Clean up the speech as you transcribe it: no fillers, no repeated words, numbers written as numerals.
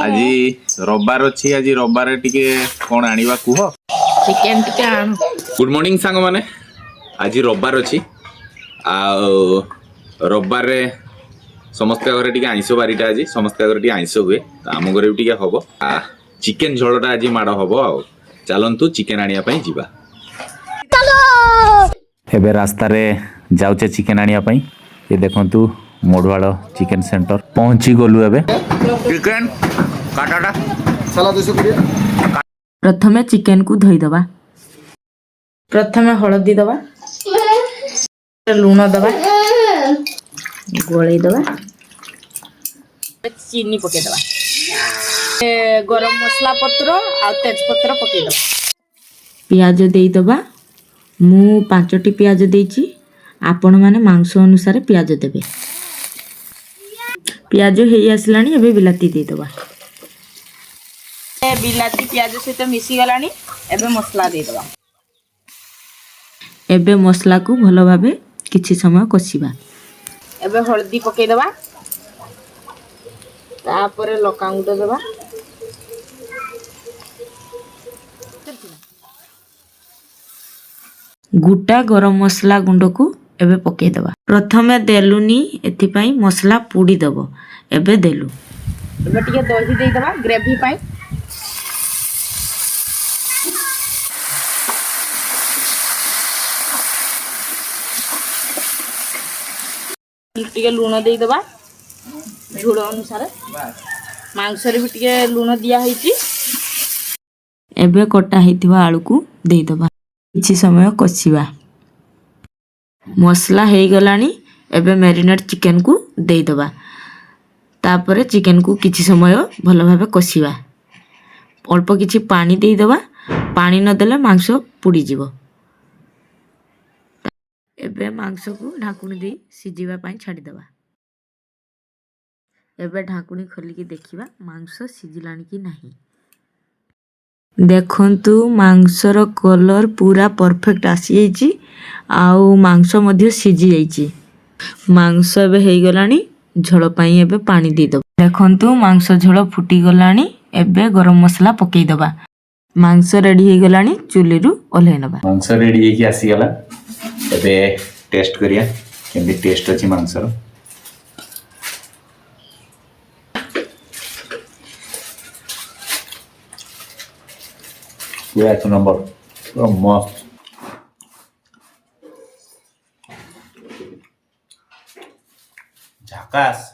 ଆଜି ରବିବାର ଅଛି। ଆଜି ରବିବାର ଟିକେ କଣ ଆଣିବା କୁହ? ଚିକେନ ଟିକେ ଆଣ। ଗୁଡ୍ ମର୍ଣ୍ଣିଂ ସାଙ୍ଗମାନେ। ଆଜି ରବିବାର ଅଛି ଆଉ ରବିବାରରେ ସମସ୍ତଙ୍କ ଘରେ ଟିକେ ଆଇଁଷ ବାରିଟା। ଆଜି ସମସ୍ତଙ୍କ ଘରେ ଟିକେ ଆଇଁଷ ହୁଏ, ତ ଆମ ଘରେ ବି ଟିକେ ହବ। ଚିକେନ ଝୋଳଟା ଆଜି ମାଡ଼ ହବ। ଆଉ ଚାଲନ୍ତୁ, ଚିକେନ ଆଣିବା ପାଇଁ ଯିବା। ଏବେ ରାସ୍ତାରେ ଯାଉଛେ ଚିକେନ ଆଣିବା ପାଇଁ। ଏ ଦେଖନ୍ତୁ, ମଢୁଆଳ ଚିକେନ ସେଣ୍ଟର ପହଞ୍ଚି ଗଲୁ। ଏବେ ଚିକେନ କାଟାଟା। ପ୍ରଥମେ ଚିକେନକୁ ଧୋଇଦବା। ପ୍ରଥମେ ହଳଦୀ ଦବା, ଲୁଣ ଦବା, ଗୋଳେଇ ଦବା, ଚିନି ପକେଇଦବା, ଗରମ ମସଲା ପତ୍ର ଆଉ ତେଜପତ୍ର ପକେଇଦବା, ପିଆଜ ଦେଇଦବା। ମୁଁ 5ଟି ପିଆଜ ଦେଇଛି, ଆପଣମାନେ ମାଂସ ଅନୁସାରେ ପିଆଜ ଦେବେ। ପିଆଜ ହେଇ ଆସିଲାଣି, ଏବେ ବିଲାତି ଦେଇଦବା। ବିଲାତି ପିଆଜ ସହିତ ମିଶିଗଲାଣି, ଏବେ ମସଲା ଦେଇଦବା। ଏବେ ମସଲାକୁ ଭଲ ଭାବେ କିଛି ସମୟ କଷିବା। ଏବେ ହଳଦୀ ପକେଇଦବା, ତାପରେ ଲଙ୍କାଗୁଣ୍ଡ ଦେବା। ଗୋଟା ଗରମ ମସଲା ଗୁଣ୍ଡକୁ ଏବେ ପକେଇଦବା। ପ୍ରଥମେ ଦେଲୁନି ଏଥିପାଇଁ, ମସଲା ପୋଡ଼ିଦବ, ଏବେ ଦେଲୁ। ଏବେ ଟିକେ ଦହି ଦେଇଦବା ଗ୍ରେଭି ପାଇଁ। ଟିକେ ଲୁଣ ଦେଇଦବା ଝୋଳ ଅନୁସାରେ। ମାଂସରେ ବି ଟିକେ ଲୁଣ ଦିଆ ହେଇଛି। ଏବେ କଟା ହେଇଥିବା ଆଳୁକୁ ଦେଇଦବା, କିଛି ସମୟ କଷିବା। ମସଲା ହେଇଗଲାଣି, ଏବେ ମ୍ୟାରିନେଟ୍ ଚିକେନକୁ ଦେଇଦବା। ତାପରେ ଚିକେନକୁ କିଛି ସମୟ ଭଲ ଭାବେ କଷିବା। ଅଳ୍ପ କିଛି ପାଣି ଦେଇଦବା। ପାଣି ନଦେଲେ ମାଂସ ପୋଡ଼ିଯିବ। ଏବେ ମାଂସକୁ ଢାଙ୍କୁଣୀ ଦେଇ ସିଝିବା ପାଇଁ ଛାଡ଼ିଦେବା। ଏବେ ଢାଙ୍କୁଣୀ ଖୋଲିକି ଦେଖିବା ମାଂସ ସିଝିଲାଣି କି ନାହିଁ। ଦେଖନ୍ତୁ, ମାଂସର କଲର୍ ପୁରା ପରଫେକ୍ଟ ଆସିଯାଇଛି ଆଉ ମାଂସ ମଧ୍ୟ ସିଝି ଯାଇଛି। ମାଂସ ଏବେ ହେଇଗଲାଣି। ଝୋଳ ପାଇଁ ଏବେ ପାଣି ଦେଇଦେବା। ଦେଖନ୍ତୁ, ମାଂସ ଝୋଳ ଫୁଟିଗଲାଣି। ଏବେ ଗରମ ମସଲା ପକେଇଦେବା। ମାଂସ ରେଡ଼ି ହେଇଗଲାଣି, ଚୁଲିରୁ ଓହ୍ଲେଇ ନେବା। ମାଂସ ରେଡି ହେଇକି ଆସିଗଲା। ଏବେ ଟେଷ୍ଟ କରିବା, କେମିତି ଟେଷ୍ଟ ଅଛି ମାଂସର। ପୁରା ଏକ ନମ୍ବର, ପୁରା ମସ୍ତ। ଝାକାସ।